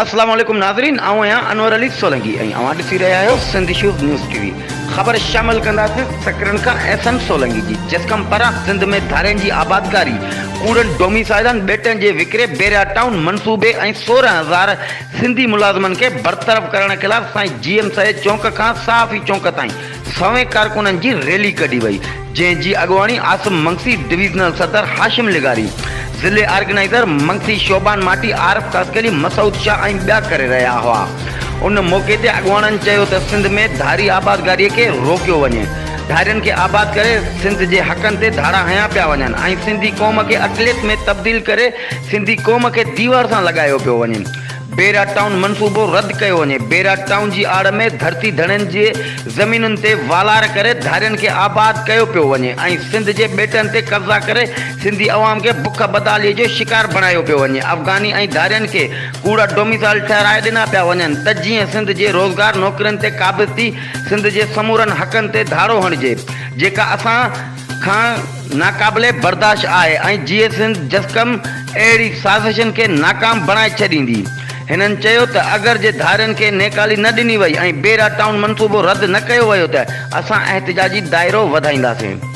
اسلام عليڪم ناظرين آئون آهيان انور علي سولنگي ۽ اوهان ڏسي رهيا آهيو Sindh issues news T V خبر شامل ڪنداسين سڪرنڊ کان احسن سولنگي جي جسقم پاران سنڌ ۾ ڌارين جي آبادڪاري ڪوڙن ڊوميسائلن ٻيٽن جي وڪري بيريا ٽائون منصوبي ۽ 16,000 سنڌي ملازمن کي برطرف ڪرڻ خلاف سائين جي ايم سيد چونڪ کان صحافي چونڪ تائين سوين ڪارڪنن جي ريلي ڪڍي وئي، جنهن جي اڳواڻي عاصم منگسي، ڊويزنل صدر هاشم لغاري، ضلعي آرگنائيزر منگسي، شعبان ماٽي، عارف خاصخيلي، مسعود شاهه ۽ ٻيا ڪري رهيا هئا. ان موقعي تي اڳواڻن چيو ته سنڌ ۾ ڌاري آبادگاري کي روڪيو وڃي، ڌارين کي آباد ڪري سنڌ جي حقن تي ڌاڙا هنيا پيا وڃن ۽ سنڌي قوم کي اقليت ۾ تبديل ڪري سنڌي قوم کي ديوار سان لڳايو پيو وڃي. بيرا ٽائون منصوبو رد ڪيو وڃي، بيرا ٽائون جي آڙ ۾ ڌرتي ڌڻين جي زمينن تي والار ڪري ڌارين کي آباد ڪيو پيو وڃي ۽ سنڌ جي ٻيٽن تي قبضا ڪري سنڌي عوام کي بک بدحالي جو شڪار بڻايو پيو وڃي، افغاني ۽ ڌارين کي ڪوڙا ڊوميسائل ٺهرائي ڏنا پيا وڃن ته جيئن سنڌ جي روزگار نوڪرين تي قابض ٿي سنڌ جي سمورن حقن تي ڌاڙو هڻجي جيڪا اسان کان ناقابل برداشت آهي ۽ جيئي سنڌ جسقم اهڙي سازشن کي ناڪام بڻائي ڇڏيندي. هنن چيو ته اگر جي ڌارين کي نيڪالي نه ڏني وئي ۽ بيرا ٽائون منصوبو رد نه ڪيو ويو ته اسان احتجاجي دائرو وڌائينداسين.